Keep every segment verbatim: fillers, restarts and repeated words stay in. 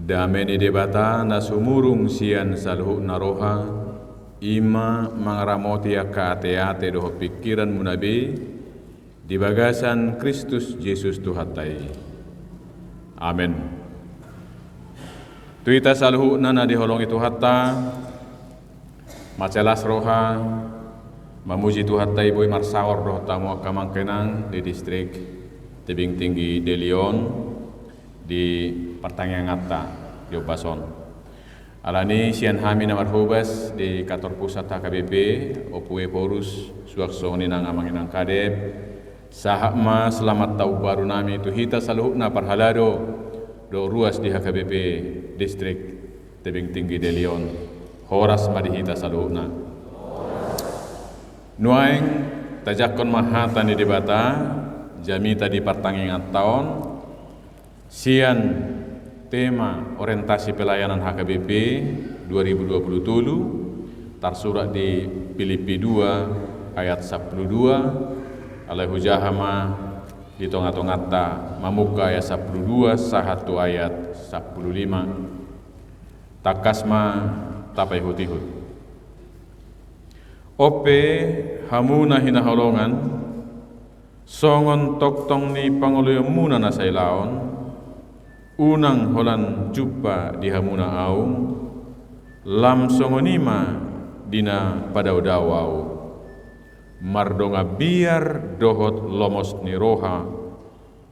Dame ni Debata na sumurung sian saluhutna roha, i ma mangaramoti angka ateate dohot pingkiranmuna be di bagasan Kristus Jesus Tuhanta i. Amen. Tu hita saluhutna na diholongi Tuhanta, mansai las roha mamuji Tuhanta i boi marsaor dohot hamu angka amang inang di distrik Tebing Tinggi Deli on di partangianganta di ombas on. Alani sian hami na marhobas di kantor pusat H K B P, Ompu Ephorus, suang songon i nang amang inang kadep, sahat ma selamat taon baru nami tu hita saluhutna parhalado dohot ruas di H K B P distrik Tebing Tinggi Deli on. Horas ma di hita saluhutna. Nuaeng tajangkon ma hata ni Debata jamita di partangianganta on, sian tema orientasi pelayanan H K B P dua ribu dua puluh tolu, tarsurat di Pilippi dua ayat sampulu dua, alai hujaha ma di tongatonganta mamungka ayat sampulu dua sahat tu ayat sampulu lima. Tangkas ma tapaihutihut. On pe, hamu na hinaholongan, songon tongtong ni pangoloionmuna na sailaon, unang holan jumpa di hamuna ahu, lam songon i ma di na padaodao ahu, mardongan biar dohot lomos ni roha,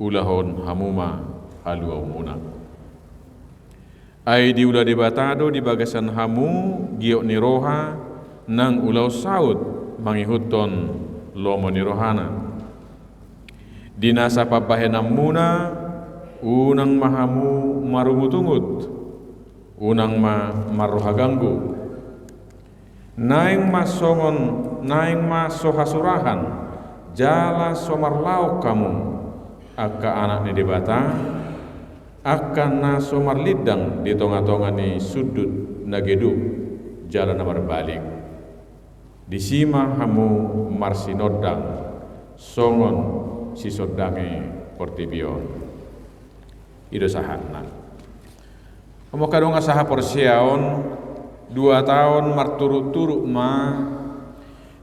ulahon hamu ma haluaonmuna. Ai diula Debata do di bagasan hamu giot ni roha nang ulaon saut mangihuthon lomo ni rohana. Di nasa pambahenanmuna, unang ma hamu marungutungut, unang ma marroha ganggu. Naeng ma songon, naeng ma so hasurahan jala so marlaok hamu, angka anak ni Debata, angka na so marlindang di tongatonga ni sundut na geduk jala na marbalik. Disi ma hamu marsinondang songon sisondangi portibi on. I do sahatna. Hamu angka dongan sahaporseaon, dua taon marturutturut ma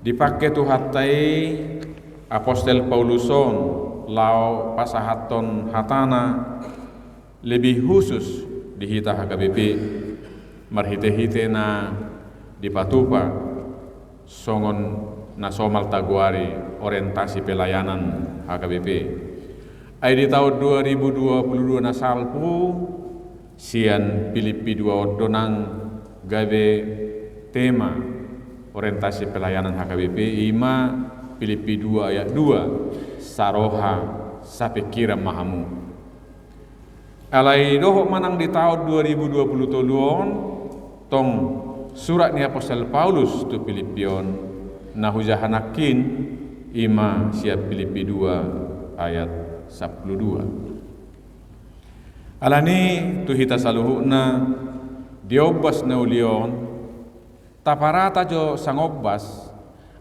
dipangke Tuhanta i apostel Paulus on laho pasahathon hatana lebih khusus di hita H K B P, marhitehite na dipatupa songon na somal tagoari orientasi pelayanan H K B P. Ai di taon dua ribu dua puluh dua na salpu, sian Pilippi dua on do nang gabe tema orientasi pelayanan H K B P, i ma Pilippi dua ayat dua, saroha sapingkiran ma hamu. Alai dohot ma nang di taon dua ribu dua puluh tolu on, tong surat ni apostel Paulus tu Pilippi on, na hujaha nangkin, i ma sian Pilippi dua ayat sampulu dua. Alani tu hita saluhutna di ombas na uli on, taparata jo sangombas,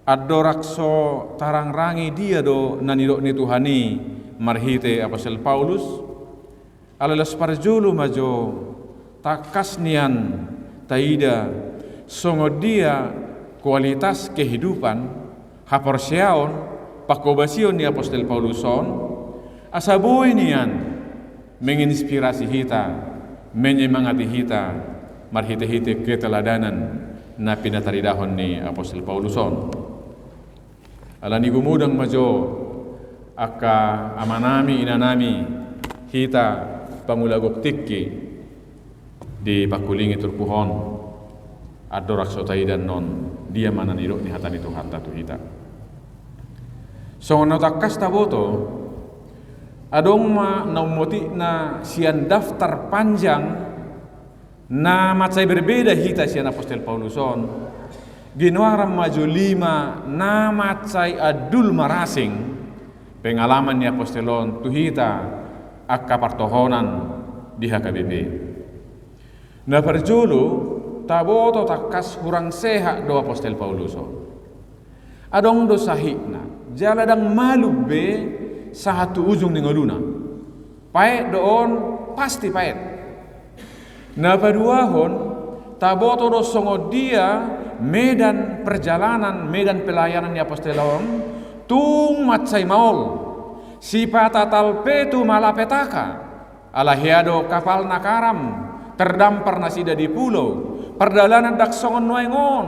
andorang so tarangrangi dia do na nidok ni Tuhan i marhite apostel Paulus. Alai laos parjolo ma jo tangkas nian taida songon dia kualitas kehidupan, haporseaon, panghobasion ni apostel Paulus on, asa boi nian menginspirasi hita, menyemangati hita marhitehite keteladanan na pinataridahon ni apostel Paulus on. Alani gumodang ma jo angka amanami, inanami, hita pangula gok tingki di pangkulingi turpuk on, andorang so taida annon dia ma na nidok ni hata ni Tuhanta tu hita. Songon na tangkas taboto, adong ma na ummotikna sian daftar panjang na mansai berbeda hita sian apostel Paulus on. Ginoaran ma jo lima na mansai andul marasing pengalaman ni apostel on tu hita angka partohonan di H K B P. Na parjolo, taboto tangkas hurang sehat do apostel Paulus on. Adong do sahitna, jala ndang malum be sahat tu ujung ni ngoluna. Paet do on, pasti paet. Na paduahon, taboto do songon dia medan perjalanan, medan pelayanan ni apostel on, tung mansai maol. Sipata talpe tu malapetaka. Ala hea do kapalna karam, terdampar nasida di pulo, pardalanan ndang songon nuaeng on.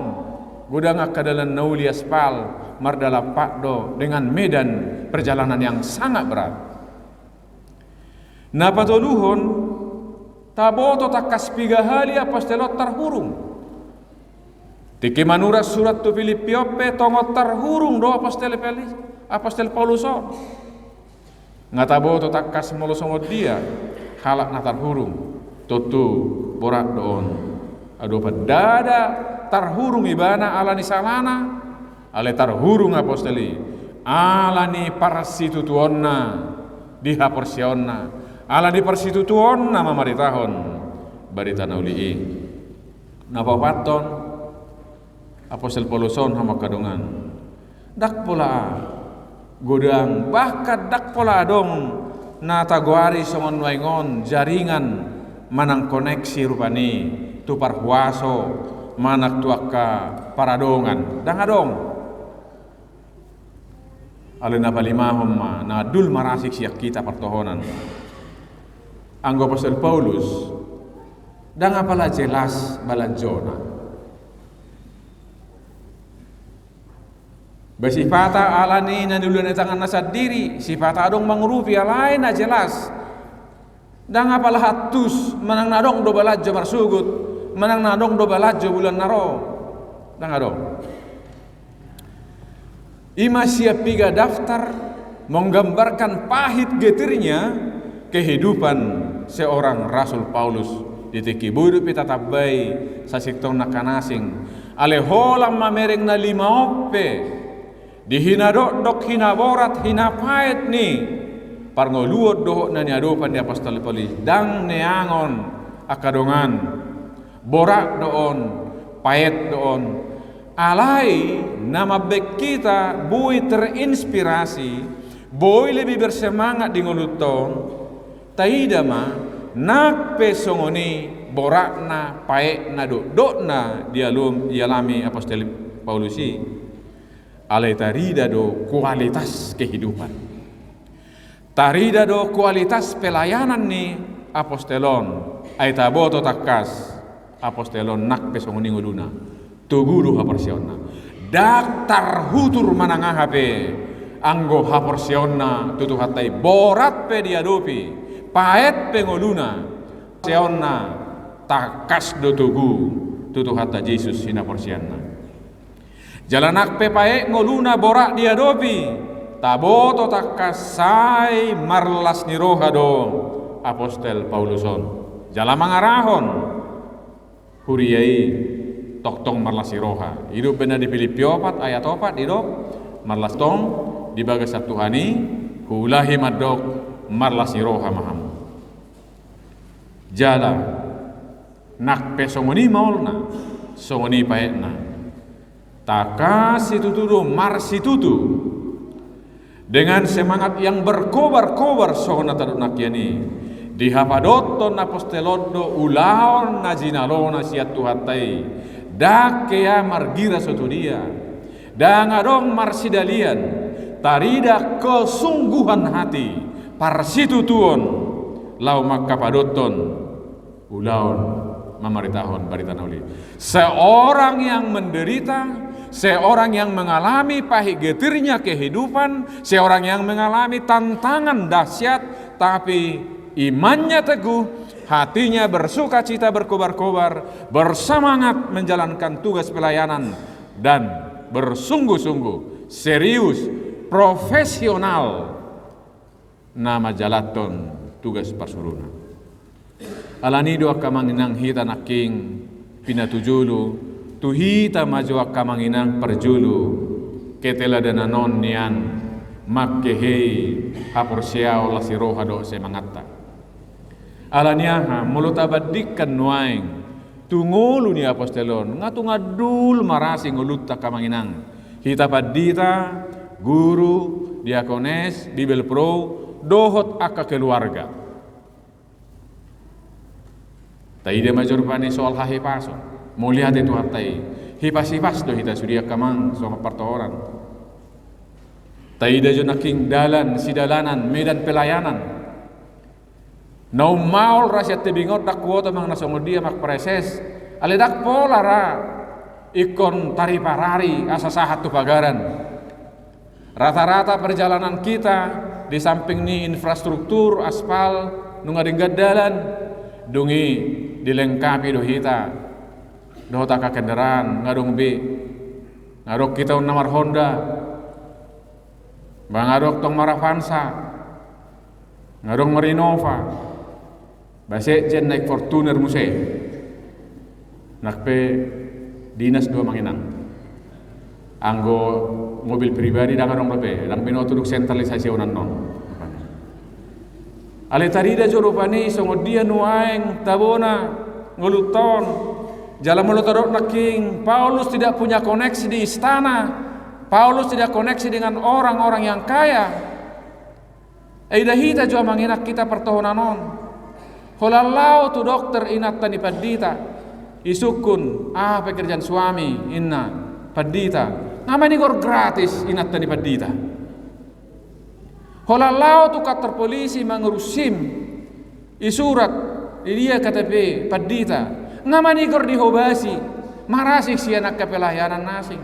Godang angka dalan na uli aspal, mardalan pat do dengan medan perjalanan yang sangat berat. Na patoluhon, taboto tangkas piga hali apostel on tarhurung. Tingki manurat surat tu Pilippi on pe tongon tarhurung do apostel Peli-, apostel Paulus on. Nga taboto tangkas molo songon dia halak na tarhurung, tontu borat do on. Adopan ndada tarhurung ibana ala ni salana, alai tarhurung apostel i ala ni parsitutuonna di haporseaonna, ala ni parsitutuonna mamaritahon barita na uli i. Na paopathon, apostel Paulus on, hamu angka dongan, ndang pola godang, bahkan ndang pola adong na tagoari songon nuaeng on jaringan manang koneksi rupani tu parhuaso manang tu angka paradongan. Ndang adong. Alai na palimahon ma, na dul marasing sian hita partohonan. Anggo apostel Paulus, ndang apala jelas balanjona. Ba sipata ala ni na niula ni tanganna sandiri, sipata adong mangurupi, alai na jelas. Ndang apala hantus, manang na adong do balanjo marsogot, manang na adong do balanjo bulan na ro. Ndang adong. I ma sian piga daftar menggambarkan pahit getirnya kehidupan seorang Rasul Paulus di tingki. Boi dope tatambai sasintongna, angka na asing. Alai holan mamereng na lima on pe di hinadokdok, hinaborat, hinapaet ni parngoluon dohot na niadopan ni apostel Paulus, ndang neangon, angka dongan. Borat do on, paet do on. Alai na mambaen hita boi terinspirasi, boi lebih bersemangat di ngolunta on, taida ma, nang pe songon i boratna, paetna, dokdokna dialom-, dialami apostel Paulus i. Alai tarida do kualitas kehidupan. Tarida do kualitas pelayanan ni apostel on. Ai taboto tangkas apostel on nang pe songon i ngoluna, togu do haporseaonna. Ndang tarhutur manang aha pe anggo haporseaonna tu Tuhanta i. Borat pe diadopi, paet pe ngoluna, haporseaonna tangkas do togu tu Tuhanta Jesus hinaporseaonna. Jala nang pe paet ngoluna, borat diadopi, taboto tangkas sai marlas ni roha do apostel Paulus on. Jala mangarahon huria i tongtong marlas ni roha. Didok pe na di Pilippi opat ayat opat, didok, marlas tong di bagasan Tuhan i, huulahi mandok, marlas ni roha ma hamu. Jala nang pe songon i maolna, songon i paetna, tangkas situtu do marsitutu dengan semangat yang berkobar-kobar songon na tadok nangkin i. Dihapadothon apostel on do ulaon na jinalona sian Tuhanta i. Ndang hea margira so tu dia. Ndang adong marsidalian, tarida kesungguhan hati, parsitutuon, laho manghapadothon ulaon mamaritahon barita na uli. Seorang yang menderita, seorang yang mengalami pahit getirnya kehidupan, seorang yang mengalami tantangan dahsyat, tapi imannya teguh, hatinya bersukacita, berkobar-kobar, bersemangat menjalankan tugas pelayanan, dan bersungguh-sungguh, serius, profesional na manjalanhon tugas parsuruonna. Ala ni do angka amang inang, hita nangkin pinatujolo, tu hita ma jo angka amang inang parjolo keteladanon nian, mangkehei haporseaon, las ni roha dohot semangatta. Ala ni aha, molo tabandingkan nuaeng tu ngolu ni apostel on, nga tung andul marasing ngolunta angka amang inang. Hita pandita, guru, diakones, Bibelvrouw, dohot angka keluarga. Taida ma jo rupani soal hahipason. Mauliate Tuhanta i. Hipas-hipas do hita sude angka amang songon partohonan. Taida jo nangkin dalan, sidalanan, medan pelayanan. Na ummaol ra sian tebing on, ndang huboto amang na songon dia, amang praeses. Alai ndang pola ra ingkon tariparari asa sahat tu pagaran. Rata-rata perjalanan kita, di samping ni infrastruktur, aspal, nunga denggan dalan, dung i dilengkapi do hita dohot angka kendaraan, nga adong be, nga adong hita on na marHonda, ba nga adong tong marAvanza, nga adong marInnova, ba sekjen naik Fortuner muse. Nang pe dinas do amang inang. Anggo mobil pribadi ndang adong dope, ndang binoto dung sentralisasi on annon. Alai tarida jo rupani songon dia nuaeng tabona ngolunta on. Jala molo tadok nangkin, Paulus tidak punya koneksi di istana. Paulus tidak koneksi dengan orang-orang yang kaya. Ai da hita jo amang inang hita partohonan on. Holan laho tu dokter inanta ni pandita. Isungkun, aha pekerjaan suami, inna pandita. Nga manigor gratis inanta ni pandita. Holan laho tu kantor polisi mangurus SIM. Isurat, di dia K T P pandita. Nga manigor dihobasi. Marasing sian angka pelayanan na asing.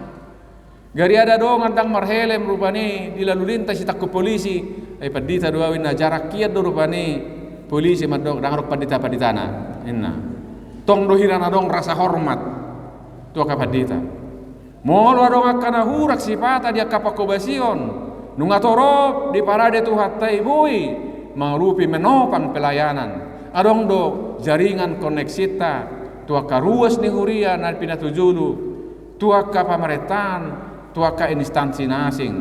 Gariada dongan ndang marhelm rupani di lalu lintas ditangkup polisi. Ai pandita do au, inna. Jarak hian do rupani polisi mandok, ndang adong pandita-panditana, inna. Tong do hira na adong rasa hormat tu angka pandita. Molo adong angka na hurang sipata di angka panghobasion, nunga torop diparade Tuhanta i boi mangurupi, menopang pelayanan. Adong do jaringan koneksinta tu angka ruas ni huria na pinatujolo, tu angka pamarentahan, tu angka instansi na asing.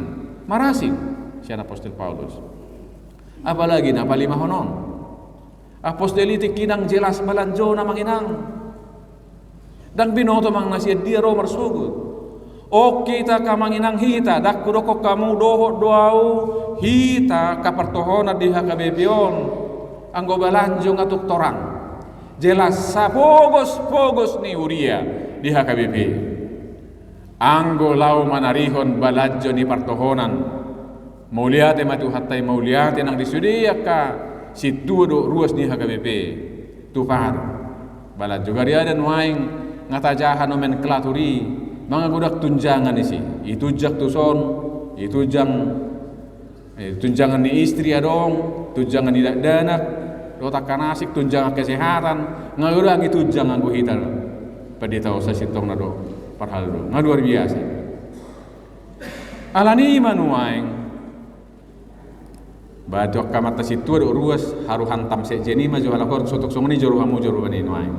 Marasing sian Apostel Paulus. Apalagi na palimahon on. Apostel i tingki ndang jelas balanjona amang inang. Ndang binoto amang na sian dia ro marsogot. On hita angka amang inang hita, ndang hudokhon hamu dohot do au, hita angka partohonan di H K B P on. Anggo balanjo nga tung torang. Jelas sapogos-pogos ni huria di H K B P. Anggo laho manarihon balanjo ni partohonan, mauliate ma Tuhanta i, mauliate nang di sude angka sintua dohot ruas ni H K B P. Tupa do balanjo. Gariada nuaeng nga tajaha nomenklatur i mangagodang tunjangan isi. I tunjang tuson, i tunjang Eh, tunjangan ni istri adong, tunjangan ni dakdanak, dohot angka na asing, tunjangan kesehatan, nga godang i tunjang anggo hita pandita on, sasintongna do parhalado. Nga luar biasa. Alani i ma nuaeng, ba tu angka amanta sintua dohot ruas, haru hantam sekjen i ma jo halak on, sotung songon i jo rohamu jo roha ni nuaeng.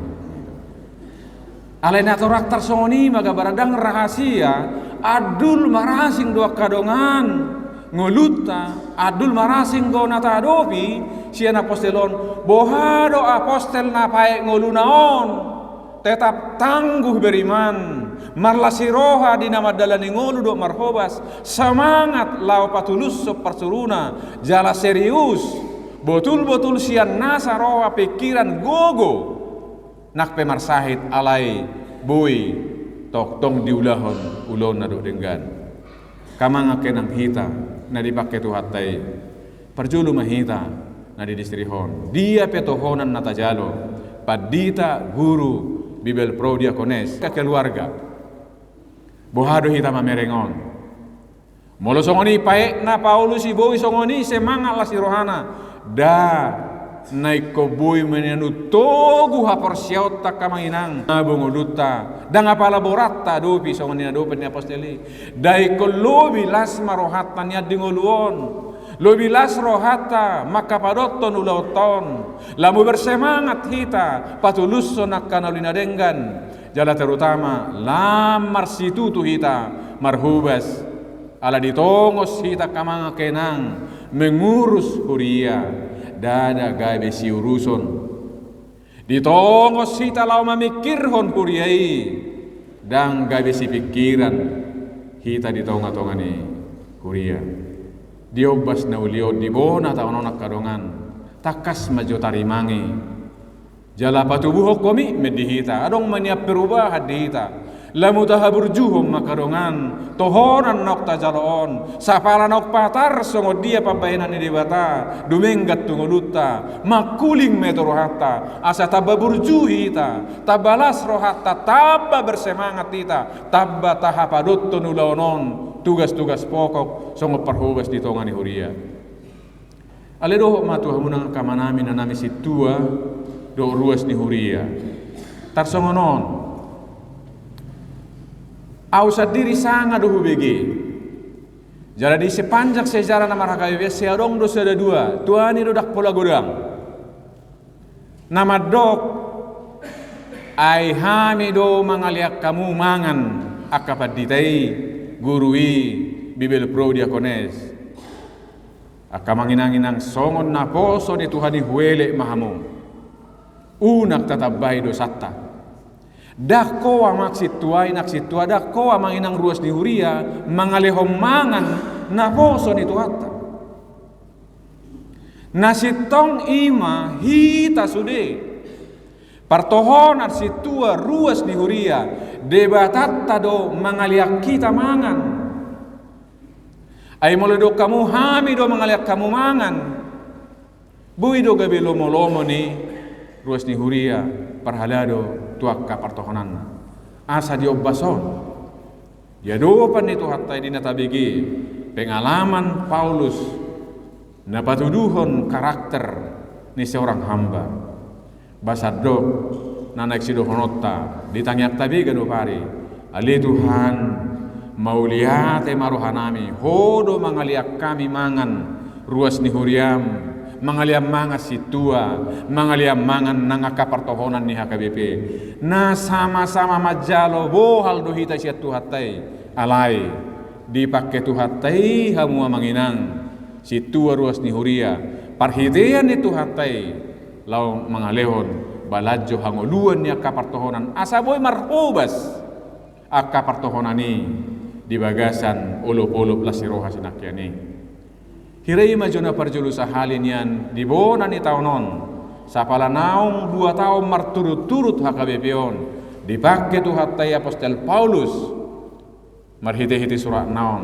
Alai na torang tarsongon i ma, gabar ndang rahasia, andul marasing do angka dongan ngolunta, andul marasing do na taadopi sian apostel on. Boha do apostel na paet ngoluna on? Tetap tangguh beriman, marlas ni roha di na mandalani ngolu dohot marhobas, semangat laho patulushon parsuruna, jala serius, botul-botul sian nasa roha, pikiran, gogo. Nang pe marsahit alai boi tongtong diulahon ulaon na dohot denggan. Angka amang, angka inang hita na dipangke Tuhanta i, parjolo ma hita na di distrik on. Dia pe tohonan na tajalo, pandita, guru, Bibelvrouw, diakones, angka keluarga. Boha do hita mamereng on? Molo songon i paetna Paulus i, boi songon i semangat las ni rohana. Nda, na ingkon boi ma nian togu haporseaonta, angka amang inang, na boi ngolunta, ndang apala borat taadopi songon i na dohot ni apostel i. Nda, ingkon lobi las ma rohanta nian di ngolu on. Lobi las rohanta mangkapadothon ulaonta on. Lamu bersemangat hita patulushon angka na uli na denggan. Jala terutama lam marsitutu hita marhobas. Ala ditongos hita, angka amang, angka inang, mengurus huria, ndada gabe siuruson. Ditongos hita laho mamingkirhon huria i, ndang gabe sipingkiran hita di tonga-tonga ni huria. Di ombas na uli on, di bona taon on, angka dongan, tangkas ma jo tarimangi Jala patubuhon komitmen di hita, adong ma nian perubahan di hita. Lamu tahaburjuhon ma angka dongan, tohonan naung tajalo on, sapala naung patar songon dia pambahenan ni Debata, dumenggan tu ngolunta, mangkuling ma i tu rohanta, asa tamba burju hita, tamba las rohanta, tamba bersemangat hita, tamba tahapadothon ulaon on, tugas-tugas pokok, songon parhobas di tonga ni huria. Ale dohot ma tu hamu nang angka amanami, inanami sintua, dohot ruas ni huria. Tarsongon on. Ahu sandiri sanga do hubege. Jala di sepanjang sejarah na marhagabean, sai adong do sada dua, tuani do ndang pola godang. Na mandok, ai hami do mangalean hamu mangan angka pandita i, guru i, Bibelvrouw, diakones. Angka amang inang, inang songon naposo ni Tuhan i huelek ma hamu. Unang tatambai dosanta. Ndang holan sintua i, nang sintua, ndang holan amang inang ruas ni huria mangalehon mangan naposo ni Tuhanta. Na sintong i ma hita sude. Partohonan sintua ruas ni huria, Debatanta do mangalean hita mangan. Ai molo didok hamu, hami do mangalean hamu mangan, boi do gabe lomo-lomo ni ruas ni huria parhalado tu angka partohonanna. Asa di ombas on, di adopan ni Tuhanta i, di na tabege pengalaman Paulus na patuduhon karakter ni seorang hamba. Ba sandok na naeng sidohononta di tangiangta be ganup ari. Ale Tuhan, mauliate ma rohanami, Ho do mangalean hami mangan ruas ni huriam, mangalean mangan sintua, mangalean mangan nang angka partohonan ni H K B P. Na sama-sama manjalo bohal do hita sian Tuhanta i. Alai dipangke Tuhanta i hamu amang inang, sintua ruas ni huria, parhitean ni Tuhanta i laho mangalehon balanjo hangoluan ni angka partohonan, asa boi marhobas angka partohonan i di bagasan olop-olop las ni roha sinangkian i. Hira i ma jo na parjolo sahali nian di bona ni taon on, sapala naung dua taon marturut-turut H K B P on, dipangke Tuhanta i apostel Paulus marhite-hite suratna on,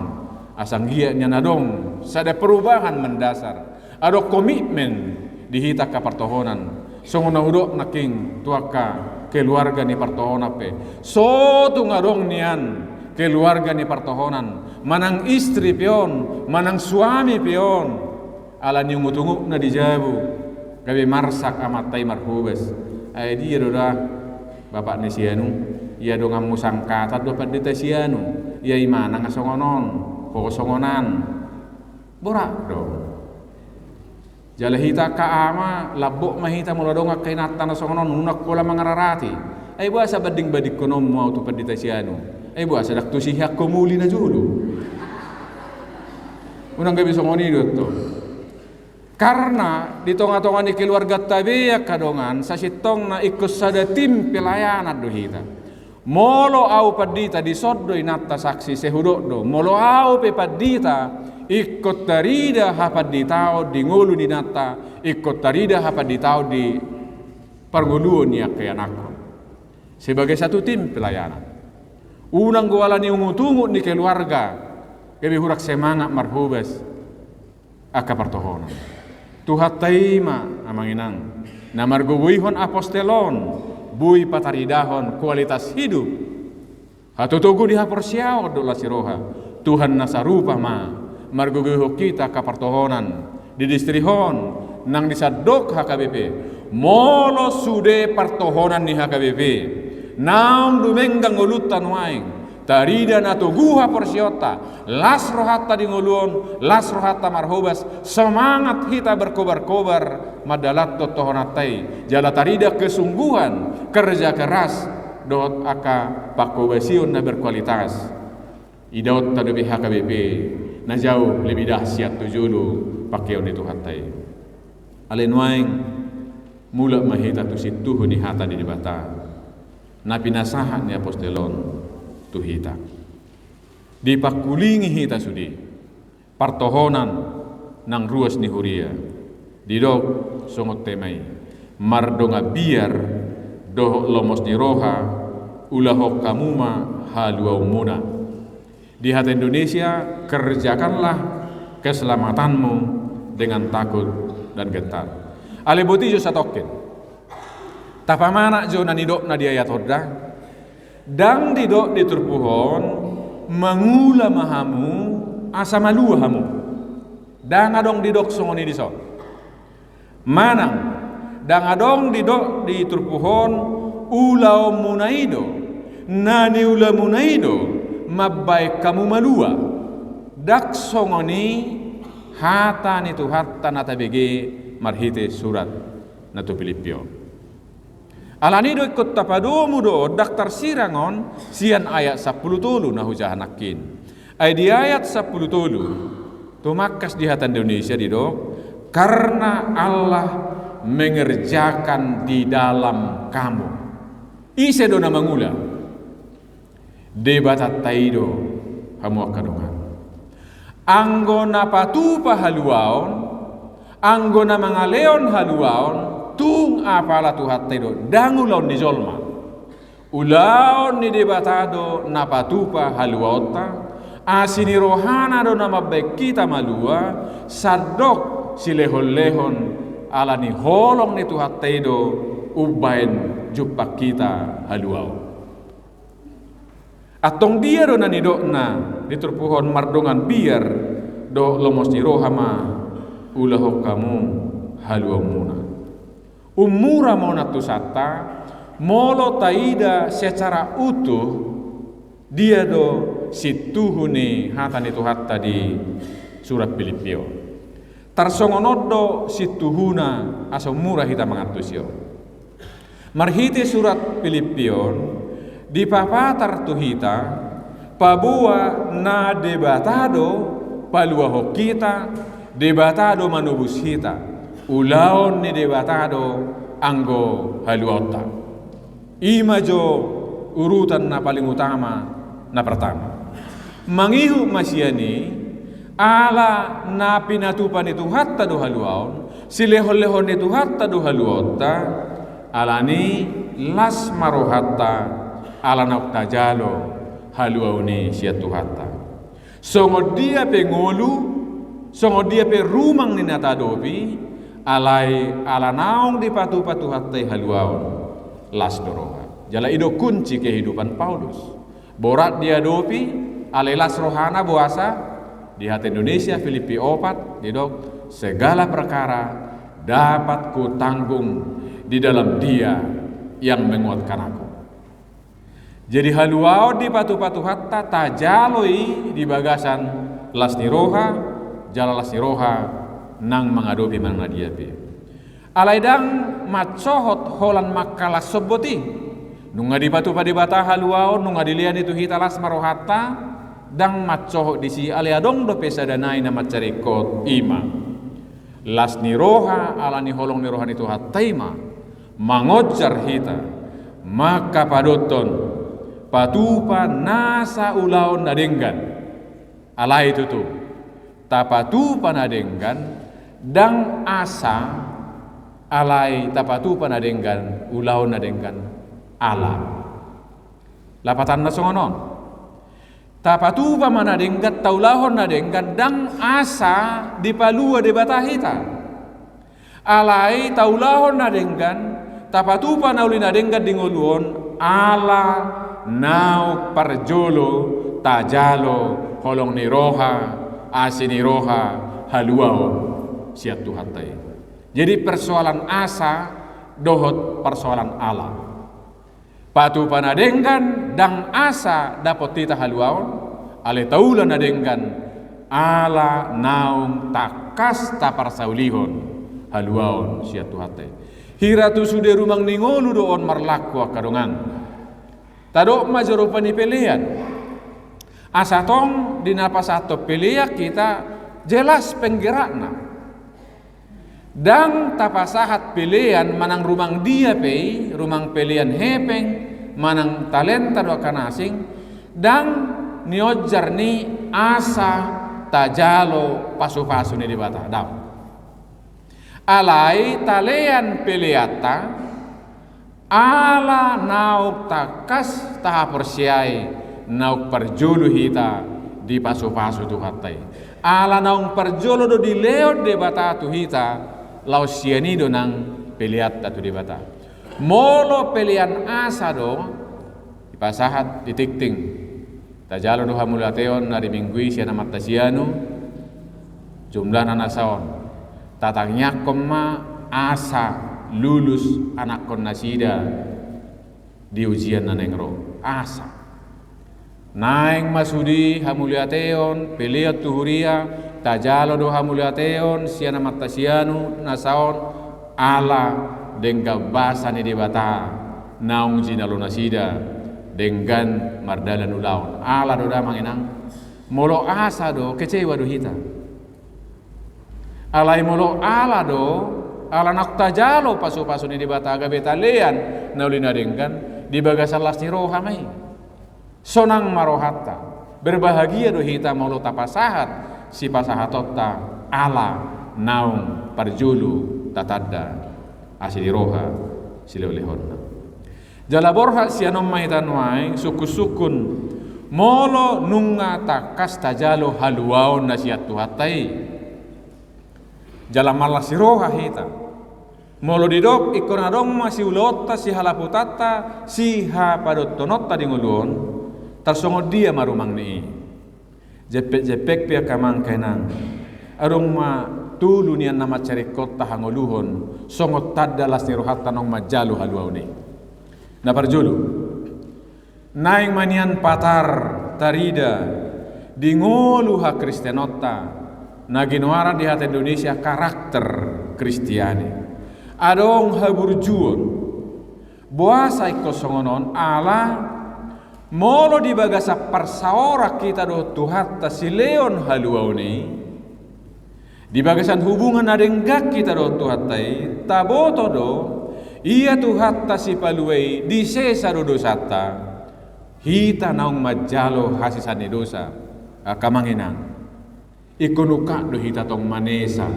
asa anggiat nian adong sada perubahan mendasar, adong komitmen di hita angka partohonan. Songon na hudok nangkin tu angka keluarga ni partohonan pe, so tung adong nian keluarga ni partohonan, manang istri pe on, manang suami pe on, ala ni ungut-ungutna di jabu, gabe marsak amanta i marhobas. Ai dia do da bapak ni si anu, ia donganmu sangkatan do pandita si anu, ia imana nga songon on, ho songon an. Borat do. Jala hita angka ama, lambok ma hita molo adong angka inanta na songon on, unang holan mangararati. Ai boasa banding-bandingkononmu ahu tu pandita si anu? Ai boasa ndang tusi hian ho muli na jolo? Unang gabe songon i do tong. Karna di tonga-tonga ni keluarganta be angka dongan, sasintongna ingkon sada tim pelayanan do hita. Molo ahu pandita, dison do inanta saksi, sai hudok do, molo ahu pe pandita, ingkon tarida hapanditaon di ngolu ni inanta, ingkon tarida hapanditaon di parngoluon ni angka ianakhon. Sebagai satu tim pelayanan. Unang do ala ni ungut-ungut ni keluarga gabe hurang semangat marhobas angka partohonan. Tuhanta i ma, amang inang, na margogoihon apostel on, boi pataridahon kualitas hidup. Hatotogu di haporseaon dohot las ni roha. Tuhan na sarupa ma margogoihon hita angka partohonan di distrik on nang di sandok H K B P. Molo sude partohonan ni H K B P naung dumenggan ngolunta nuaeng, tarida na togu haporseaonta, las rohanta di ngolu on, las rohanta marhobas, semangat hita berkobar-kobar mandalanhon tohonanta i, jala tarida kesungguhan, kerja keras, dohot angka pangkobasion na berkualitas. Idaonta dope H K B P na jauh lebih dahsyat tu jolo pangkeon ni Tuhanta i. Ale nuaeng, mulak ma hita tu sintuhu ni hata ni Debata na pinasahat ni apostel on tu hita. Dipangkulingi hita sude partohonan nang ruas ni huria. Didok songon tema i, mardongan biar dohot lomos ni roha, ulahon hamu ma haluaonmuna. Di hata Indonesia, kerjakanlah keselamatanmu dengan takut dan gentar. Alai boti jo satongkin. Tapamanat jo na nidokna di ayat on da. Ndang didok di turpuk on, mangula ma hamu, asa malua hamu. Ndang adong didok songon i dison. Manang, ndang adong didok di turpuk on, ulaonmuna i do, na niulamuna i do, mambahen hamu malua. Ndang songon i hata ni Tuhanta na tabege marhite surat na tu Pilippi on. Alani do ingkon tapadomu do on, ndang tarsirang on, sian ayat sampulu tolu na hujaha nangkin. Ai di ayat sampulu tolu, tumangkas di hata Indonesia didok, karena Allah mengerjakan di dalam kamu. Ise do na mangula? Debatanta i do, hamu angka dongan. Anggo na patupa haluaon, anggo na mangalehon haluaon, tung apala Tuhanta i do, ndang ulaon ni jolma. Ulaon ni Debata do na patupa haluaonta, asi ni rohana do na mambahen hita malua, sandok silehonlehon, ala ni holong ni Tuhanta i do, umbahen jumpang hita haluaon. Antong dia do na nidokna di turpuk on, mardongan biar dohot lomos ni roha ma ulahon hamu haluaonmuna. Ummura ma on antusanta, molo taida secara utuh, dia do sintuhu ni hata ni Tuhanta di surat Pilippi on. Tarsongon on do sintuhuna asa ummura hita mangantusi on. Marhite surat Pilippi on, dipapatar tu hita, paboa na Debata do paluahon hita, Debata do manobus hita, ulaon ni Debata do anggo haluaonta. I ma jo urutan na paling utama, na pertama. Mangihut ma sian i, ala na pinatupa ni Tuhanta do haluaon, silehonlehon ni Tuhanta do haluaonta, alani las ma rohanta, ala naung tajalo haluaon i sian Tuhanta. Songon dia pe ngolu, songon dia pe rumang ni na taadopi, alai ala naung dipatupa Tuhanta i haluaon, las do roha. Jala i do kunci kehidupan Paulus. Borat diadopi, alai las rohana, boasa? Di hata Indonesia, Pilippi opat, didok, segala perkara dapat kutanggung di dalam Dia yang menguatkan aku. Jadi haluaon dipatupa Tuhanta, tajalo i di bagasan las ni roha, jala las ni roha nang mangadopi manang na dia pe. Alai ndang mansohot holan mangkalashon boti. Nunga dipatupa Debata haluaon, nunga dilehon i tu hita, las ma rohanta, ndang mansohot disi, alai adong dope sada nai na mansai ringkot, i ma las ni roha, ala ni holong ni roha ni Tuhanta i ma mangonjar hita mangkapadothon patupa nasa ulaon na denggan. Alai tutu, tapatupa na denggan, ndang asa, alai tapatupa na denggan, ulaon na denggan, ala. Lapatanna songon on. Tapatupa ma na denggan, taulahon na denggan, ndang asa dipalua Debata hita. Alai taulahon na denggan, tapatupa na uli na denggan di ngolu on, ala naung parjolo tajalo holong ni roha, asi ni roha, haluaon sian Tuhanta i. Jadi persoalan asa dohot persoalan ala. Patupa na denggan, ndang asa dapot hita haluaon, alai taula na denggan, ala naung tangkas taparsaulihon haluaon sian Tuhanta i. Hira tu sude rumang ni ngolu do on marlaku, angka dongan. Tadok ma jo rupa ni pelean. Asa tong di na pasahathon pelean hita jelas penggerakna. Ndang tapasahat pelean manang rumang dia pe i, rumang pelean hepeng, manang talenta dohot angka na asing, ndang nionjar ni asa tajalo pasupasu ni Debata, ndang. Alai talean peleanta, Ala naung tangkas tahaporseai naung parjolo hita dipasupasu Tuhanta i. Ala naung parjolo do dilehon Debata tu hita, laos sian i do nang peleanta tu Debata. Molo pelean asa do, dipasahat, ditingting. Tajalo do hamuliateon ari Minggu i sian amanta sianu, jumlahna na saon. Tatangiangkon ma asa lulus anakkon nasida di ujian na naeng ro. Asa. Naeng ma sude hamuliateon, pelean tu huria, tajalo do hamuliateon sian amanta sianu na saon, ala denggan basa ni Debata naung jinalo nasida denggan mardalan ulaon. Ala do da, amang inang. Molo asa do, kecewa do hita. Alai molo ala do, ala naung tajalo pasupasu ni Debata, gabe talean na uli na denggan di bagasan las ni roha ma i. Sonang ma rohanta. Berbahagia do hita molo tapasahat sipasahatonta, ala naung parjolo tatanda asi ni roha silehonlehonna. Jala borhat sian on ma hita nuaeng sungkunsungkun, molo nunga tangkas tajalo haluaon na sian Tuhanta i, jala marlas ni roha hita. Molo didok ingkon adong ma siulaonta, sihalaputanta, sihapadothononta di ngolu on, tarsongon dia ma rumang ni i? Jempek-jempek pe angka amang inang, adong ma tolu nian na mansai ringkot tahangoluhon songon tanda las ni rohanta naung manjalo haluaon i. Na parjolo, naeng ma nian patar tarida di ngolu hakristenonta na ginoaran di hata Indonesia karakter Kristiani. Adong haburjuon. Boasa ingkon songon on? Ala molo di bagasan parsaoran hita dohot Tuhanta silehon haluaon i, di bagasan hubungan na denggan hita dohot Tuhanta i, taboto do, ia Tuhanta Sipalua i disesa do dosanta. Hita naung manjalo hasesaan ni dosa, angka amang inang, ingkon ungkap do hita tong manesa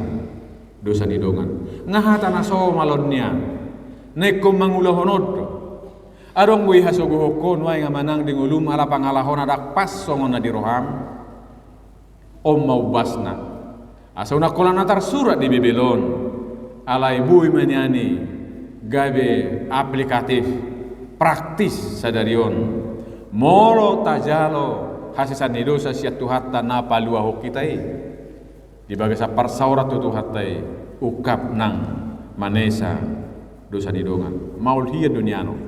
dosa ni dongan. Nga hata na somal on nian na ingkon mangulahon on do. Adong boi hasogohon ho nuaeng, amang inang, di ngolum ala pangalahona ndang pas songon na di roham? On ma umbasna. Asa unang holan na tarsurat di Bibel on, alai boi ma nian i gabe aplikatif, praktis sadari on. Molo tajalo hasesaan ni dosa sian Tuhanta na paluahon hita i, di bagasan parsaoran tu Tuhanta i, ungkap nang manesa dosa ni dongan. Maol hian do nian on.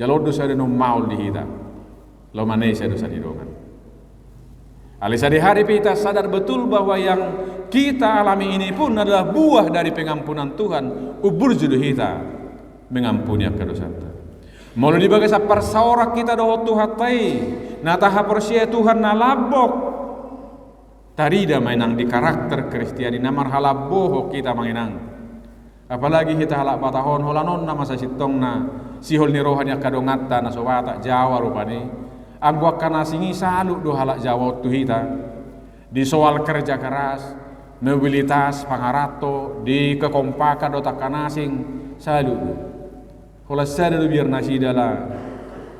Jala on do sada na maol di hita, laho manesa dosa ni dongan. Alai sadihari pe hita sadar betul bahwa yang kita alami ini pun adalah buah dari pengampunan Tuhan. Umburju do hita mengampuni angka dosanta. Molo di bagasan parsaoran hita dohot Tuhanta i, na tahaporseai Tuhan na lambok, tarida ma inang di karakter Kristiani na marhalambohon hita, amang inang. Apalagi hita halak Batak on, holan on nama sasintongna sihol ni roha ni angka donganta na so Batak, Jawa rupani. Anggo angka na asing i salut do halak Jawa on tu hita. Di soal kerja keras, mobilitas, pangaranto, di kekompakan dohot angka na asing, salut do. Holan sada do biar nasida, ala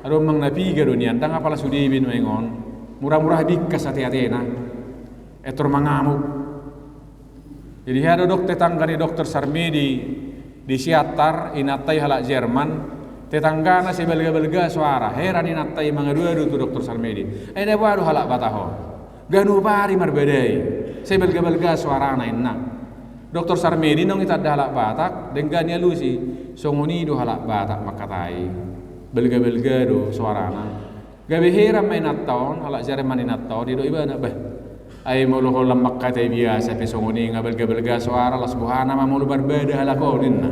adong amang na piga do nian, ndang apala sude be nuaeng on. Mura-mura bingkas ate-atena. Etor mangamuk. Jadi hea do dok tetangga ni Dokter Sarmedi di Siantar, inanta i halak Jerman, tetanggana sai balga-balga soara, heran inanta i mangadu-adu tu Dokter Sarmedi. Ai na boha do halak Batak on? Ganup ari marbadai, sai balga-balga soarana inna. Dokter Sarmedi naung itanda halak Batak, denggan i alusi, songon i do halak Batak mangkatai. Balga-balga do soarana. Gabe heran ma inanta on, halak Jerman inanta on, didok ibana, bah. Ai molo holan mangkatai biasa pe songon i nga balga-balga soara, las bohana ma molo marbada halak on inna.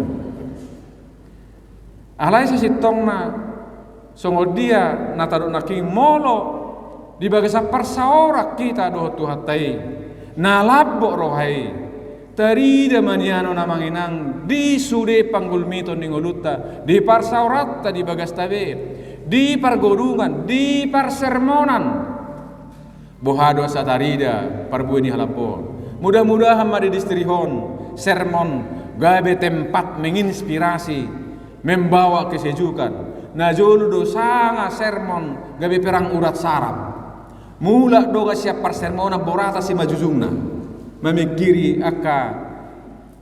Alai sasintongna songon dia na tadok nangkin, molo di bagasan parsaoran hita dohot Tuhanta i na lambok roha i, tarida ma nian on, amang inang, di sude panggulmiton ni ngolunta, di parsaoranta, di bagasta be, di pargodungan, di parsermonan. Boha do asa tarida parbue ni halambohon? Mudah-mudahan ma di distrihon sermon gabe tempat menginspirasi Membawa kesejukan. Na jolo do sanga sermon gabe perang urat sarap. Mulak do sian parsermonan borata simanjujungna. Mamingkiri angka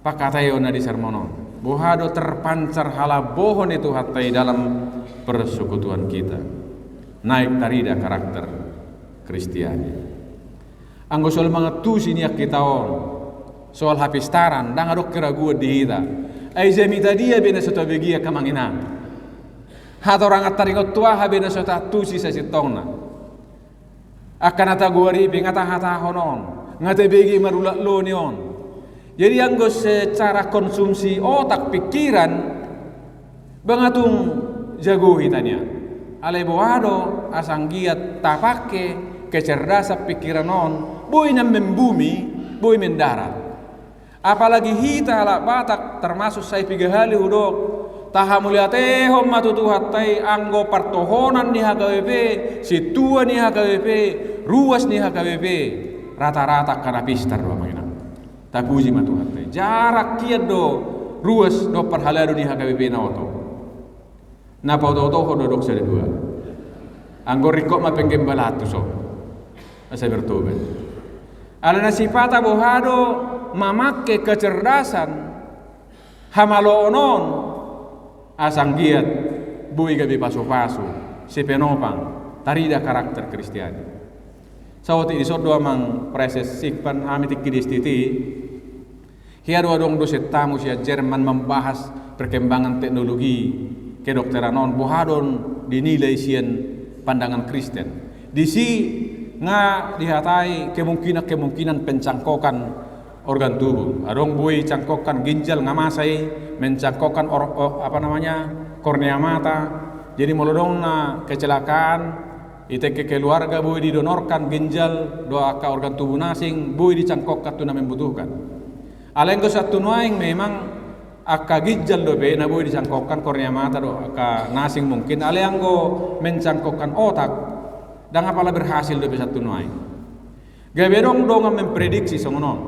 pangkataion na di sermon on. Boha do terpancar halambohon ni Tuhanta i dalam persekutuan kita. Naeng tarida karakter Kristiani. Anggo soal mangantusi nian hita on, soal hapistaran, ndang adong keraguan di hita. Ai jamita dia be na so tabege angka amang inang. Hatorangan taringot tu aha be na so taantusi sasintongna. Angka na tagoari pe nga tahatahon on, nga tabege marulak loni on. Jadi anggo secara konsumsi otak pikiran, ba nga tung jago hita nian. Alai boha do asa anggiat tapangke kecerdasan pikiran on, boi na membumi, boi mendarat. Apalagi hita halak Batak, termasuk sai piga hali hudok, tahamauliatehon ma tu Tuhanta i anggo partohonan ni H K B P, sintua ni H K B P, ruas ni H K B P, rata-rata angka na pistar do amang inang. Tapuji ma Tuhanta i. Jarang hian do ruas dohot parhalado ni H K B P na oto. Na paoto-otohon do adong sada dua. Anggo ringkot ma penggembalaan tu son. Asa bertobat. Alana sipata boha do mamangke kecerdasan hamaloon on, asa anggiat boi gabe pasu-pasu, sipenopang, tarida karakter Kristiani. Saotik dison do amang Praeses Sigpan, hami tingki di S T T. Hea do adong dosen tamu sian Jerman membahas perkembangan teknologi kedokteran on, boha do on dinilai sian pandangan Kristen. Disi nga dihatai kemungkinan-kemungkinan pencangkokan organ tubuh. Adong boi dicangkokkan ginjal nga masa i, mencangkokkan or-, o-, apa namanya, kornea mata. Jadi molo adong na kecelakaan, i tingki keluarga boi didonorkan ginjal dohot angka organ tubuh na asing, boi dicangkokkan tu na membutuhkan. Alai anggo sian tu nuaeng memang angka ginjal dope na boi dicangkokkan, kornea mata dohot angka na asing mungkin, alai anggo mencangkokkan otak, ndang apala berhasil dope sian tu nuaeng. Gabe adong dongan memprediksi songon on.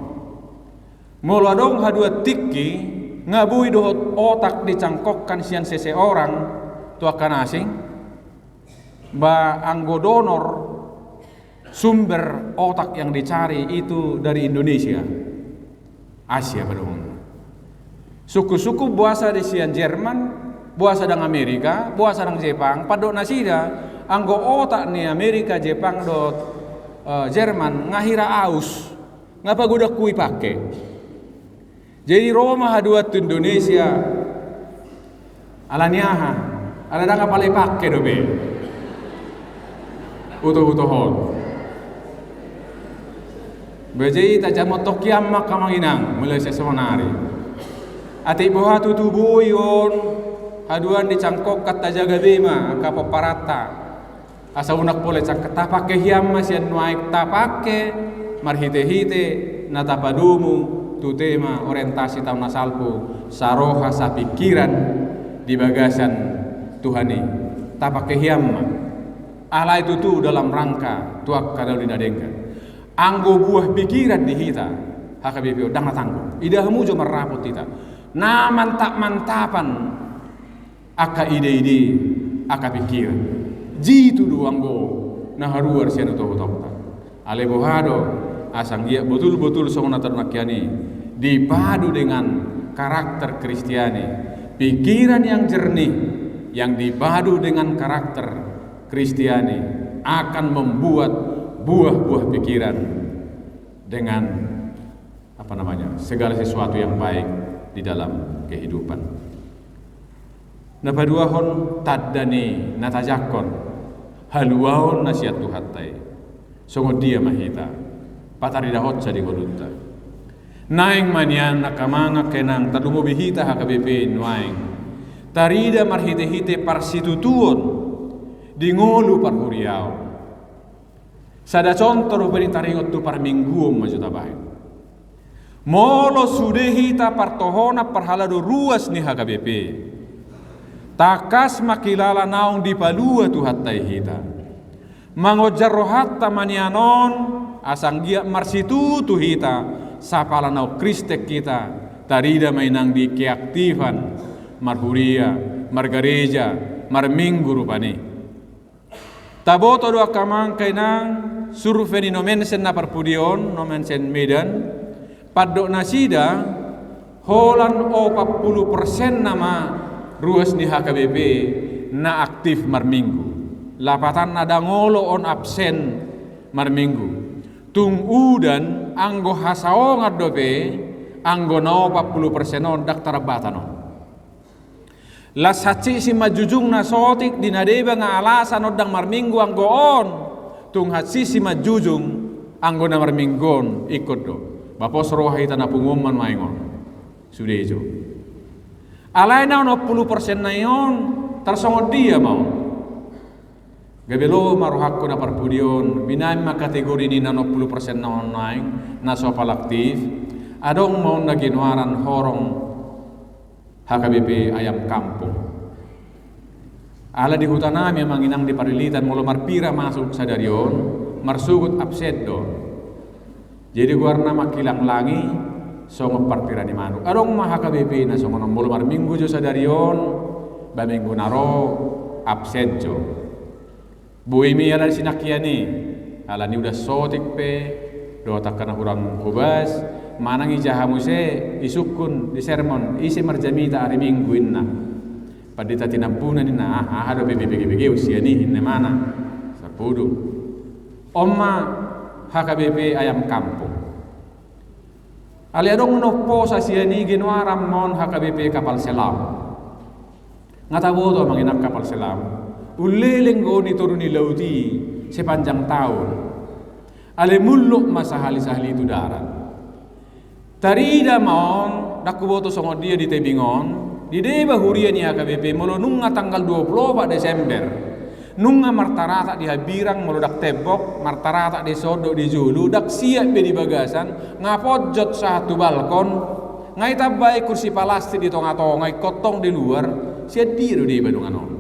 Molo adong haduan tingki, nga boi dohot otak dicangkokkan sian seseorang tu angka na asing, ba anggo donor, sumber otak yang dicari itu dari Indonesia, Asia pada umumna. Sungkun-sungkun boasa di sian Jerman, boasa ndang Amerika, boasa ndang Jepang, pandok nasida, anggo otak ni Amerika, Jepang dohot, eh, Jerman, nga hira aus, nga pagodang hu dipangke. Jadi ro ma haduan tu Indonesia. Ala ni aha? Ala ndang apala dipangke dope. Utoh-utohon. Ba jadi tajamothon hian ma angka amang inang, mulai sian saonari. Atik boha tutu boi on, haduan dicangkokkan, tajaga be ma angka pomparanta. Asa unang pola cangkok, tapangke hian ma sian nuaeng, tapangke marhite-hite na tapadomu tu tema orientasi taon na salpu, saroha sapingkiran di bagasan Tuhan i. Tapangke hian ma. Alai tutu dalam rangka tu angka na uli na denggan. Anggo buah pikiran di hita, H K B P on, ndang na tanggung. Ida hamu jo marrapot hita. Na mantap-mantapan angka ide-ide, angka pikiran. Jitu do anggo na haruar sian utoh-utohta. Alai boha do, asa anggiat botul-botul songon na tadok nangkin i, dipadu dengan karakter Kristiani. Pikiran yang jernih, yang dipadu dengan karakter Kristiani akan membuat buah-buah pikiran dengan apa namanya, segala sesuatu yang baik di dalam kehidupan. Na paduahon, tanda ni na tajangkon haluaon na sian Tuhanta i. Songon dia ma hita pataridahonsa di ngolunta? Naeng ma nian angka amang, angka inang, tarlumobi hita H K B P nuaeng, tarida marhite-hite parsitutuon di ngolu parhuriaon. Sada contoh dope ni taringot tu parmingguon ma jo tabahen. Molo sude hita partohonan parhalado ruas ni H K B P, tangkas ma kilala naung dipalua Tuhanta i hita. Mangonjar rohanta ma nian on, asa anggiat marsitutu hita, sapala naung Kristen hita, tarida ma inang di keaktifan marhuria, margareja, marminggu rupani. Taboto do angka amang, angka inang, survei ni Nommensen na parpudi on, Nommensen Medan, pandok nasida, holan opat pulu persen nama ruas ni H K B P na aktif marminggu. Lapatanna, ndang olo on absen marminggu. Tung udan, anggo hasaongan dope, anggo na opat pulu persen on ndang tarambatan on. Las hansit simanjujungna sotik di na deba nga alasan on ndang marminggu anggo on, tung hansit simanjujung anggo na marminggu on ingkon do. Ba pos roha hita na pungu on ma nuaeng on. Sude jo. Alai na onom pulu persen na i on, tarsongon dia ma on? Gabe lomo ma rohangku na parpudi on, binahen ma kategori ni na onom pulu persen na on nuaeng, na so pala aktif, adong ma on na genoaran horong H K B P ayam kampung. Ala di hutanami amang inang di Parlilitan molo marpira masuk sadari on, marsogot absen do. Jadi goarna mangkilang langi songon parpira ni manuk. Adong ma H K B P na songon on, molo marminggu jo sadari on, ba minggu na ro absen jo. Boi ma i ala ni sinangkian i, ala ni udan sotik pe, dohot angka na hurang hobas, manang ija hamu muse, disungkun, di sermon, ise marjamita ari Minggu inna. Pandita Tinambunan inna, ah, aha dope bege-bege sian i inna imana. Sampudung. On ma H K B P ayam kampung. Alai adong na umposa sian i, genoaran ma on H K B P kapal selam. Nga taboto amang inang kapal selam. Ulleleng do on i toru ni laut i sepanjang taon. Alai mulluk ma sahali-sahali tu darat. Tarida ma on, ndang huboto songon dia di tebing on, di deba huria ni H K B P molo nunga tanggal dua pulu opat Desember. Nunga martaratak di hambirang molo ndang tembok, martaratak di son dohot di jolo, ndang siat be di bagasan, nga ponjot sahat tu balkon, nga ditambai kursi palastik di tonga-tonga, ingkon tong di luar, sian dia do deba dongan on?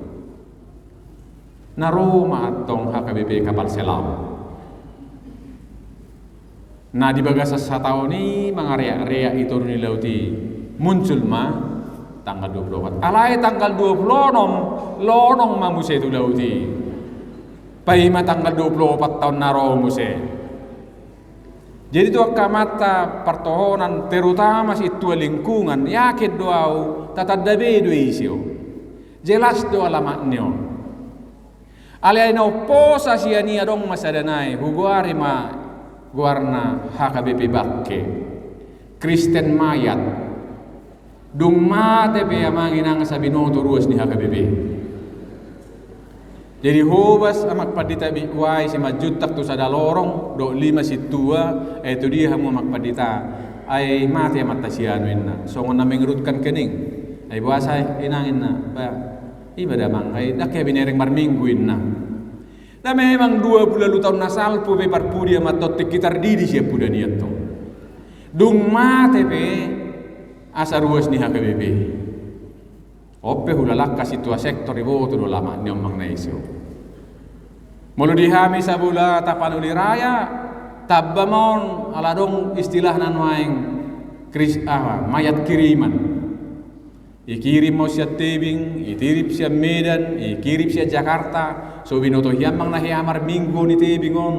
Na ro ma antong H K B P kapal selam. Na di bagasan sataon i mangareak-reak i toru ni laut i, muncul ma tanggal dua pulu opat. Alai tanggal dua pulu onom, lonong ma muse tu laut i. Paima tanggal dua pulu opat taon na ro muse. Jadi tu angka amanta partohonan, terutama sintua lingkungan, yakin do au, tatanda be do ise on. Jelas do alamat ni on. Alai na umposa sian i adong ma sada nai, hugoari ma goarna H K B P bangke. Kristen mayat. Dung mate pe amang inang asa binoto ruas ni H K B P. Jadi hobas amang pandita Bikuai Simanjuntak tu sada lorong, dohot lima sintua, eh, tu dia hamu amang pandita, ai mate amanta si anu inna, songon na mengerutkan kening. Ai boasa inang inna, ba, iba da amang, ai ndang hea binereng marminggu inna. Na memang dua pulu ualu taon na salpu pe parpudi amanta on tingki tardidi sian puda ni antong. Dung mate pe asa ruas ni H K B P. On pe hulala angka sintua sektor iboto do alamat ni on manang na ise on. Molo di hami sabola Tapanuli Raya, tamba ma on ala adong istilahna nuaeng kris-, aha, mayat kiriman. Ikirim ma on sian Tebing, ikirim sian Medan, ikirim sian Jakarta, so binoto hian manang na hea marminggu on i Tebing on,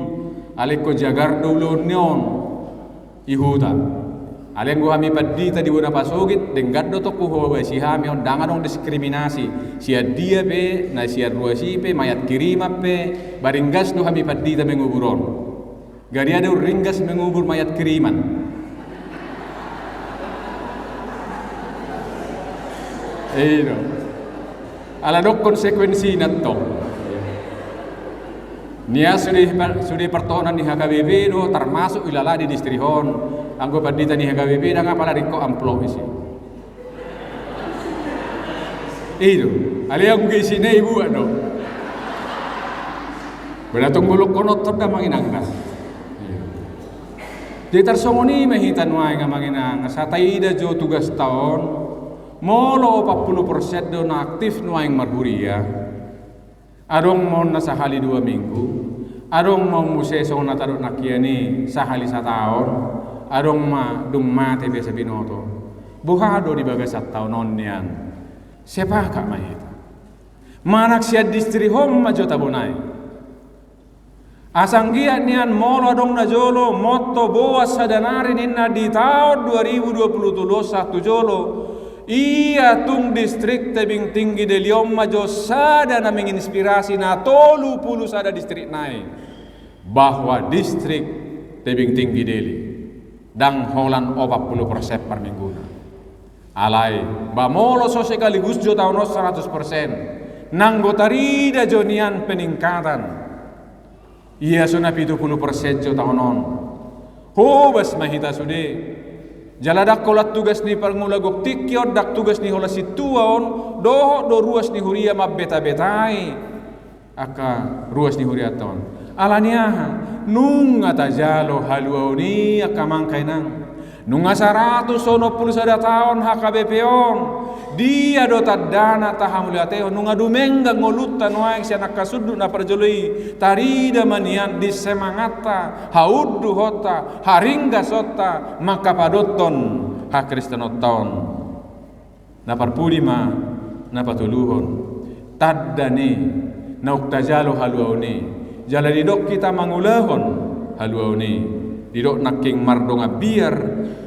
alai ingkon jagar do ulaon ni on i huta. Alai anggo hami pandita di bona pasogit, denggan do tong huhobasi hami on, ndang adong diskriminasi, sian dia pe, na sian ruas i pe, mayat kiriman pe, ba ringgas do hami pandita mengubur on. Gariada umringgas mengubur mayat kiriman. I do. Ala adong konsekuensina tong. Nian sude, sude partohonan ni H K B P do, termasuk hulala di distrik on. Anggo pandita ni H K B P ndang apala ringkot amplop isi. I do. Alai anggo isina i buat do. Beda tong bolok kono tong da manginangkas. Jadi tarsongon i ma hita nuaeng amang inang, asa taida jo tugasta on, molo opat pulu persen do na aktif nuaeng marhuria. Adong ma on na sahali dua minggu, adong ma on muse songon na tadok nangkian i sahali sataon, adong ma dung mate pe asa binoto. Boha do di bagasan taon on nian? Sepakat ma hita. Manang sian distrik on ma jo tabonai. Asa anggiat nian molo adong na jolo, motto boan sada nari ninna di taon dua ribu dua puluh tolu on sahat tu jolo, ia tung distrik Tebing Tinggi Deli on ma jo sada na menginspirasi na tolu pulu sada distrik nai. Bahwa distrik Tebing Tinggi Deli ndang holan opat pulu persen parmingguna. Alai, ba molo so sekaligus jo taon on seratus persen, nanggo tarida jo nian peningkatan. Ia so na pitu pulu persen jo taon on. Hobas ma hita sude. Jala ndang holan tugas ni pangula gok tingki on, ndang tugas ni holan sintua on, dohot do ruas ni huria mambeta-betai angka ruas ni hurianta on. Ala ni aha? Nunga tajalo haluaon i angka amang inang. Nunga saratus onom pulu sada taon H K B P on. Dia do tandana tahamauliatehon? Nunga dumenggan ngolunta nuaeng sian angka sundut na parjolo i. Tarida ma nian di semangatta, haunduhonta, haringgasonta mangkapadothon hakristenonta on. Na parpudi ma na patoluhon, tanda ni naung tajalo haluaon i. Jala didok hita mangulahon haluaon i. Didok nangkin mardongan biar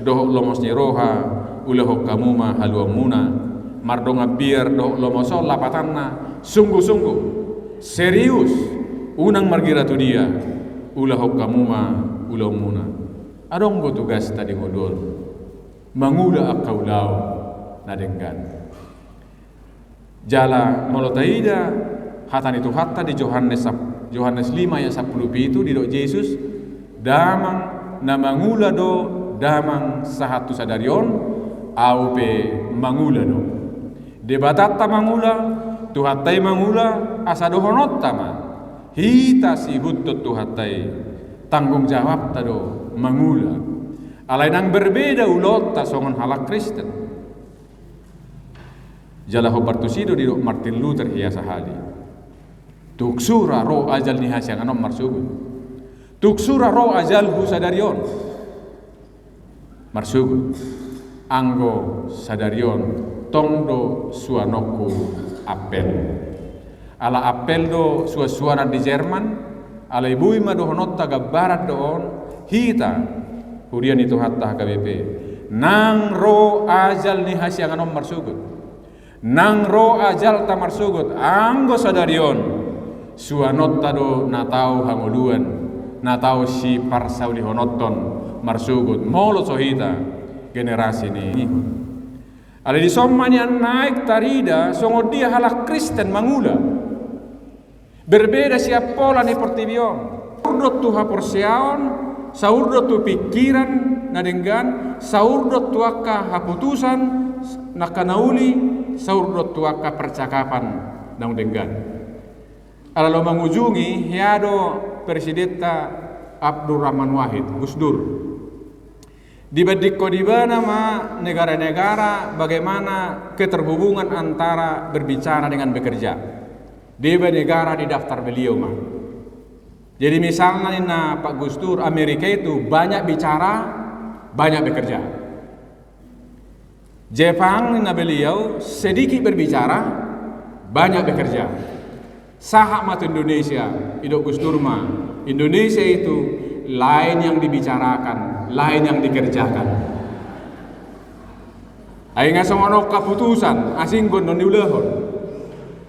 dohot lomos ni roha, ulahon hamu ma haluaonmuna. Mardongan biar dohot lomos on lapatanna sungguh-sungguh, serius, unang margira tu dia, ulahon hamu ma ulaonmuna. Adong do tugasta di ngolu on. Mangula angka ulaon na denggan. Jala molo taida hata ni Tuhanta di Johannes sap-, Johannes lima ayat sampulu pitu, didok Jesus, damang na mangula do damang sahat tu sadari on, Ahu pe mangula do. Debatanta mangula, Tuhanta i mangula, asa dohononta ma, hita siihuthon Tuhanta i, tanggung jawabta do mangula. Alai ndang berbeda ulaonta songon halak Kristen. Jala hombar tusi do didok Martin Luther hea sahali. Tung sura ro ajal ni hasiangan on marsogot. Tung sura ro ajalhu sadari on marsogot. Anggo sadari on tong do suanonku apel. Ala apel do suan-suanan di Jerman, alai boi ma dohononta gambaran do on, hita, huria ni Tuhanta H K B P. Nang ro ajal ni hasiangan on marsogot. Nang ro ajalta marsogot, anggo sadari on, suanonta do na tau hangoluan, na tau siparsaulihononton marsogot, molo so hita generasi ni ihut. Alai dison ma nian naeng tarida songon dia halak Kristen mangula. Berbeda sian pola ni portibi on. Saur do tu haporseaon, saur do tu pingkiran na denggan, saur do tu angka haputusan na angka na uli, saur do tu angka percakapan naung denggan. Ala laho mangujungi, hea do presidenta Abdurrahman Wahid, Gus Dur. Dibandingkon ibana ma negara-negara, bagaimana keterhubungan antara berbicara dengan bekerja. Deba negara di daftar beliau ma. Jadi misalna ninna Pak Gus Dur, Amerika itu banyak bicara, banyak bekerja. Jepang ninna beliau sedikit berbicara, banyak bekerja. Sahat ma tu Indonesia, didok Gus Dur ma, Indonesia itu lain yang dibicarakan, lain yang dikerjakan. Ai nga songon on keputusan, asing do na niulahon.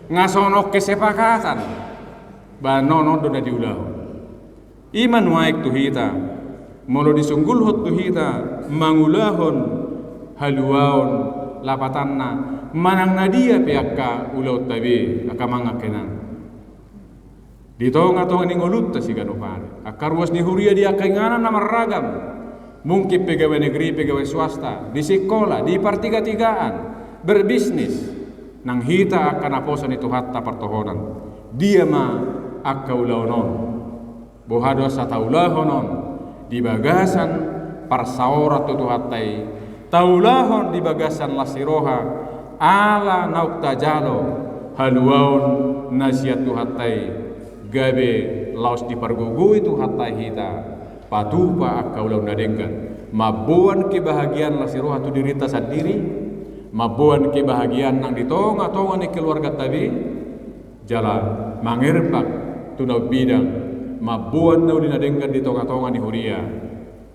Nga songon on kesepakatan, ba non on do na diulahon. I ma nuaeng tu hita, molo disunggulhon tu hita mangulahon haluaon, lapatanna, manang na dia pe angka ulaonta be, angka amang inang. Di tonga-tonga ni ngolunta siganup ari, angka ruas ni huria di angka inganan na marragam, mungkin pegawai negeri, pegawai swasta, di sikola, di partigatigaan, berbisnis, nang hita angka naposo ni Tuhanta partohonan. Dia ma angka ulaon on? Boha do asa taulahon on di bagasan parsaoran tu Tuhanta i, taulahon di bagasan las ni roha, ala naung tajalo haluaon na sian Tuhanta i, gabe laos dipargogoi Tuhanta i hita patupa angka ulaon na denggan, mamboan kebahagiaan las ni roha tu dirinta sandiri, Mamboan kebahagiaan nang di tonga-tonga ni keluarganta be, jala mangerpak tu na umbidang, mamboan na uli na denggan di tonga-tonga ni huria,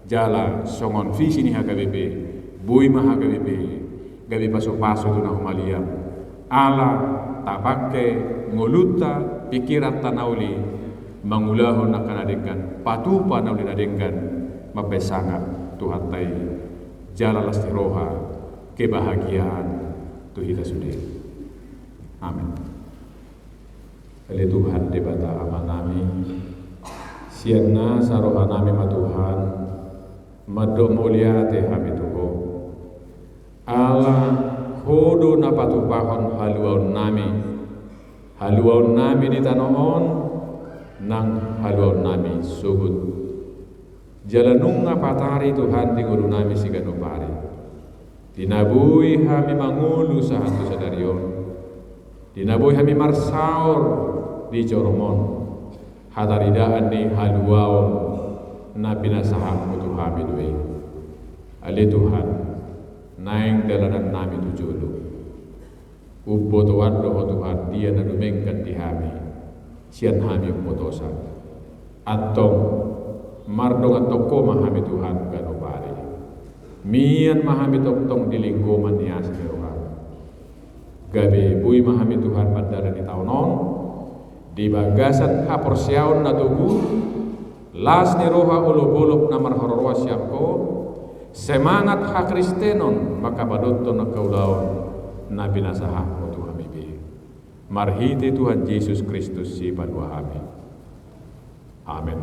jala songon visi ni H K B P, boi ma H K B P gabe pasu-pasu tu na humaliang. Ala tapangke ngolunta, pingkiranta na uli mangulahon angka na denggan, patupa na uli na denggan, mambahen sangap Tuhanta i, jala las ni roha kebahagiaan tu hita sude. Amen. Ale Tuhan Debata Amanami, sian nasa rohanami ma Tuhan, mandok mauliate hami tu Ho. Ala Ho do na patupahon haluaonnami, haluaonnami di tano on, nang haluaonnami sogot. Jala nunga patari Tuhan di ngolunami siganup ari. Di na boi hami mangolu sahat tu sadari on, di na boi hami marsaor di jorom on, hataridaan ni haluaon na pinasahatMu tu hami do i. Ale Tuhan, naeng dalanannami tu jolo. Umbotoan do Ho Tuhan dia na dumenggan di hami sian hami umbotosa. Antong mardongan tongko ma hami Tuhan ganup ari. Mian ma hami tongtong di linggoman ni asi ni rohaM, gabe boi ma hami Tuhan mandalani taon on di bagasan haporseaon na togu, las ni roha, olopolop na marharoroan sian Ho, semangat hakristenon mangkapadothon angka ulaon na pinasahatMu tu hami be. Marhite Tuhan Jesus Kristus Sipalua hami. Amen.